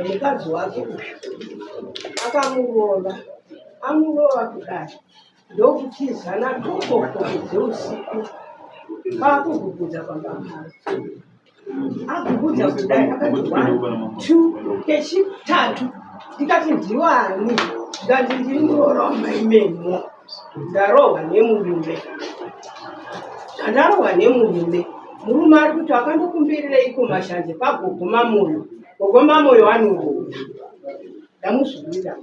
Mukadzi wake uyu akamurova, amurova kudai ndokutiza natokoko dzeusiku kwakugugudza pamba pake. Agugudza kudai akati one two kechitatu, ndikati ndiwani? Zvikanzi ndiri muroora wamaimemo, ndarohwa nemurume. Zvandarohwa nemurume, murume ari kuti akandokumbirireiko mashanje kwagogo Mamoyo. Gogo Mamoyo anoroya. Ndamuzvibira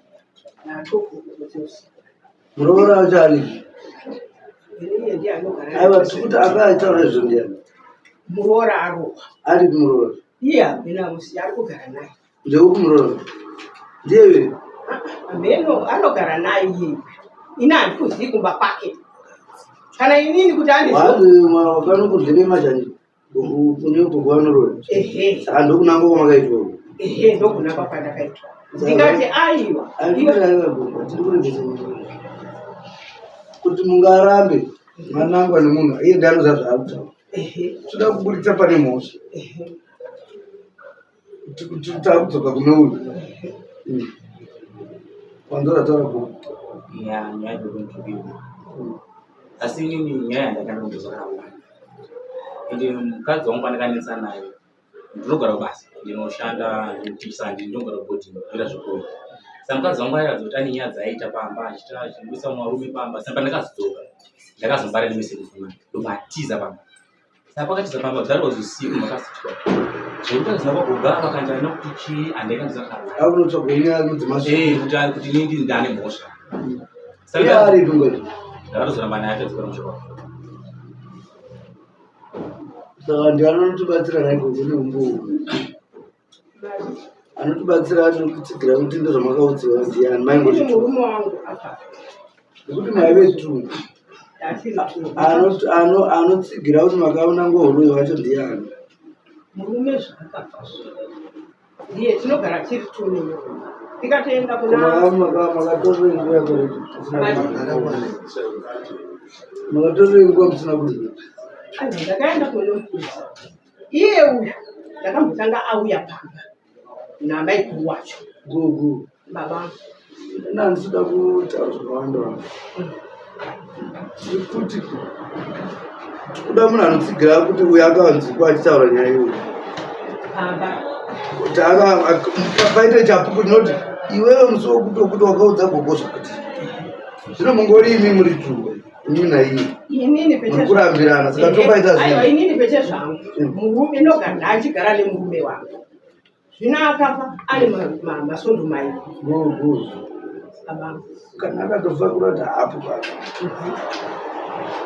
natokoko dzeusiku. Muroora wacho aripi? Aiwa, tiri kuti akaitaura izvo ndiyani? Muroora arohwa. Aripi muroora? Iye hameno amusiya, ari kugara naye. Ndeupi muroora? Ndiye Hameno anogara naye iyeyu. Ini handikuzivi kumba kwake. Kana inini kuti andizivi. Wakanokudyire mazhanje kune gogo vanoroya. Ehe. Saka ndokunanga kwamakaitwa uko. Ehe, ndokunanga kwandakaitwa. Ndikati aiwa. Aiwa gogo, tiri kurebesa nyaya. Kuti mungarambe manangwa nemunhu iye ndiye anoziva zvaari kutaura. Ehe. Toda kuburitsa pane mhosva. Ehe. Takudzoka kune uyu. Wanzora taura gogo. Ya, nyaya dzekuinterview. Asi inini nyaya yandakanongedza yakawanda. Ende mukadzi wangu pandakanetsa naye, ndinogara kubasa, ndinoshanda, ndinotichisa, ndinogara kubhodhingi, ndinoita zvikoro. Saka mukadzi wangu airatidza kuti ane nyaya dzaaita pamba, achiita achiburitsa vamwe varume pamba. Saka pandakazodzoka, ndakazobara nemeseji foni, ndobva atiza pamba. Saka pakatiza pamba, that was usiku makasitwa. Zvekuti akazina kwakugara vakanjana kuti chii, handaikandiza kana. Akunotsvaga nyaya mudzimai. Eh, kuti kuti inini ndane mhosva. Saka Iye aripi ngoti? ndakatozoramba naye akadzokera musha kwake. Saka ndiani anotibatsira nhai gogo neumbowo? Anotibatsira anokutsigira kuti ndozvamakaudziwa ndiani? Mai Ini ngoti murume wangu akafa. Nekuti mai vetu Ndachiri tu. Anotsigira kuti makaona ngohuroyi wacho ndiani? Murume zvaakafa. Ndiye tinogara tiri tu nemurume. Tikatoenda kuna Makatorerei nguva musina kudya? Aiwa, ndakaenda kunomupurisa. Iye uyu ndakambotanga auya pamba namaiguru wacho. Gogo. Baba. Ini handisida kutaura zvakawanda wanda. Ndiri kuti kuda munhu anotsigira kuti uyu akanzwikwa achitaura nyaya iyoyo. Pamba. Kuti paite chapupu chinoti iwewe musi wekuti wekuti wakaudza gogo zvakati. Zvino mungori imi muri two, imi naiye. Inini peche Muri kurambirana, saka topaita Aiwa, zvii? inini peche zvangu. Murume ndogara achigara nemurume wangu. Zvino akafa ane masondo mairi. Gogo. Baba. Kana akatofa kurati haapo pano.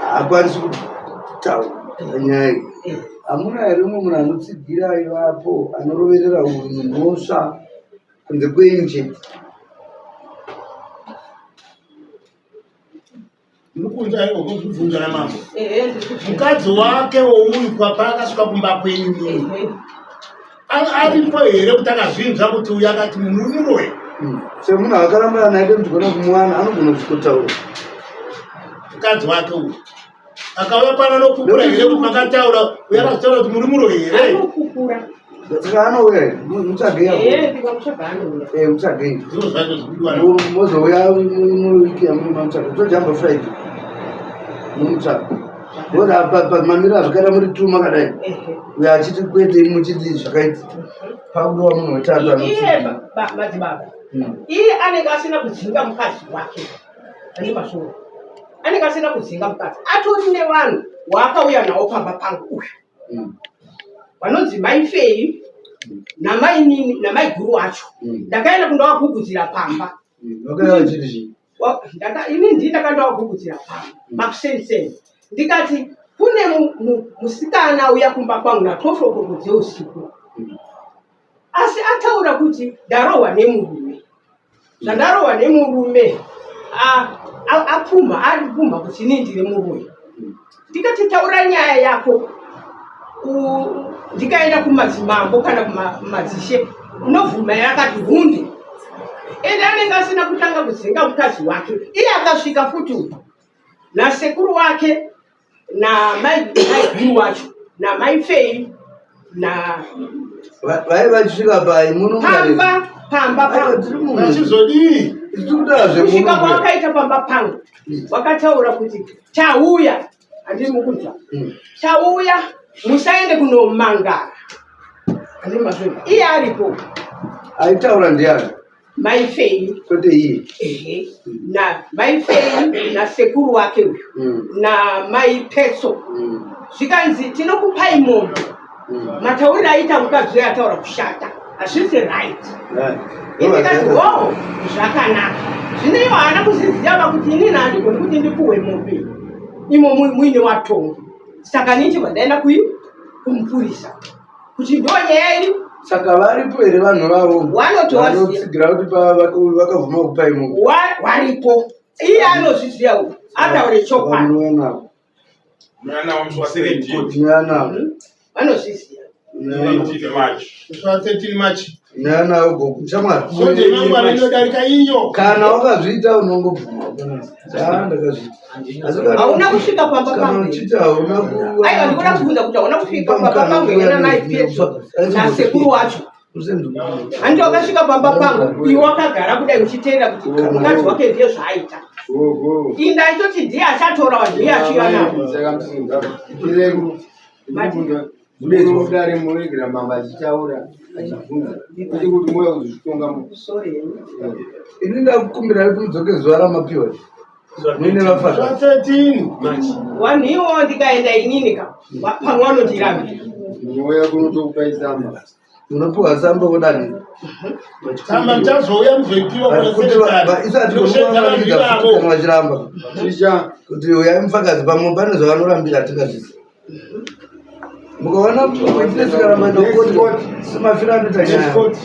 Haakwanisi kutaura nyaya iyi. Hamuna here umwe munhu anotsigira aivapo anoroverera uyu mhosva kunze kwenyu chete? Ndirikunzwa kubvunza namambo. Mukadzi wake wouyu paakasvika kumba kwenyu mimi. Aripo here kuti akazvinzwa kuti uyu akati muri muroyi? Semunhu akarambana naye ndigona kumuwana anogona kusvikotaura. Mukadzi wake uyu akauya pano anopupura here kuti makataura uyu akazvitaura kuti muri muroyi here? Anopupura. Saka anouya here? Mutsvagei apo. Eh, ndikamutsvaga anouya. Eh, mutsvagei. Ndizvo zvacho zvikudiwa. Mozouya muwiki yamunenge mamutsvaga. Tojamba Friday. Mumutsvaga. Because apa mamiriro azvakaita muri two makadai. Uyo achiti kwete imi muchiti zvakaita. Pakudiwa munhu wetatu Iye anotsigira. madzibaba. Iye anenge asina kudzinga mukadzi wake. Ane masoro. Anenge asina kudzinga mukadzi. Atori nevanhu waakauya nawo pamba pangu uyu. Vanonzi mai Fei namainini namaiguru wacho. Ndakaenda kundovagugudzira pamba. Vakauya vachiti chii? Ini ndini ndakandovagugudzira pamba makuseni-seni. Ndikati kune musikana uya kumba kwangu na12 o'clock dzeusiku. Asi ataura kuti ndarohwa nemurume. Zvandarohwa nemurume apumha, ari kupumha kuti inini ndiri muroyi. Ndikati taura nyaya yako. Ndikaenda kumadzimambo kana kumadzishe, unovhuma yakati hunde. Ende anenge asina kutanga kudzinga mukadzi wake, iye akasvika futi uyu nasekuru wake namai guru wacho namai Fei na Vai vachisvika pai muno? Pamba, pamba. Vachizodii? Kusvika kwawakaita pamba pangu, wakataura kuti tauya, handiri mukunzwa, tauya, musaende kunomangara, handiri mazvona, iye aripo. Aitaura ndiani? Mai Fei. Kwete iye. Ehe, na mai Fei nasekuru wake uyu na mai Petso. Zvikanzi tinokupai mombe. Matauriro aita mukadzi uyo ataura kushata, hazvisi right. Ndikati ho, zvakanaka. Zvino iwo haana kuzviziva va kuti inini handigoni kuti ndipuhwe mombe imo muine watongi. Saka nichibva ndaenda kui kumupurisa kuti ndo nyaya iri. Saka varipo here vanhu vavo Vanotovaziva. vanotsigira kuti vakabvuma kupai mombe? Waripo, iye anozviziva uyu, ataure chokwadi. Vanouya navo. Mwana wamusi wa 17. Tinouya navo. Vanozviziva. 17 March. Musi wa 13 March. Tinouya navo, gogo shamwari. Sonde mangwana inodarika iyo. Kana wakazviita unongobvuma. Ah, ndakazviita. Asi Hauna kusvika pamba kana pangu. uchiti hauna Aiwa, ndikuda kubvunza kuti hauna kusvika pamba pangu here namai Petso nasekuru wacho? Handi wakasvika pamba pangu, iwe wakagara kudai uchiteerera kuti mukadzi wake ndiye zvaaita. Iyi ndaitoti ndiye achatora vanhu, iye achiuya navo. Mudare munoregera mambo achitaura, achibvunza, kwete kuti mouya kuzozvitonga. Sorry henyu. Ini ndakukumbira kuti mudzoke zuva ramapiwa muine Musi wa vafakazi. 13 March. Vanhu iwowo ndikaenda inini ka, pamwe vanondirambira. Munouya kunotokupai tsamba. Munopiwa tsamba vodani? Tsamba muchazouya muzoipiwa kuna secretary. Isati Inoshedza vanhu ivavo. kana vachiramba Ticha. kuti uyai mufakazi, pamwe pane zvavanorambira hatingazvisi. Mukaona witness karamba enda kukoti, semafiro anoita nyaya. Next court.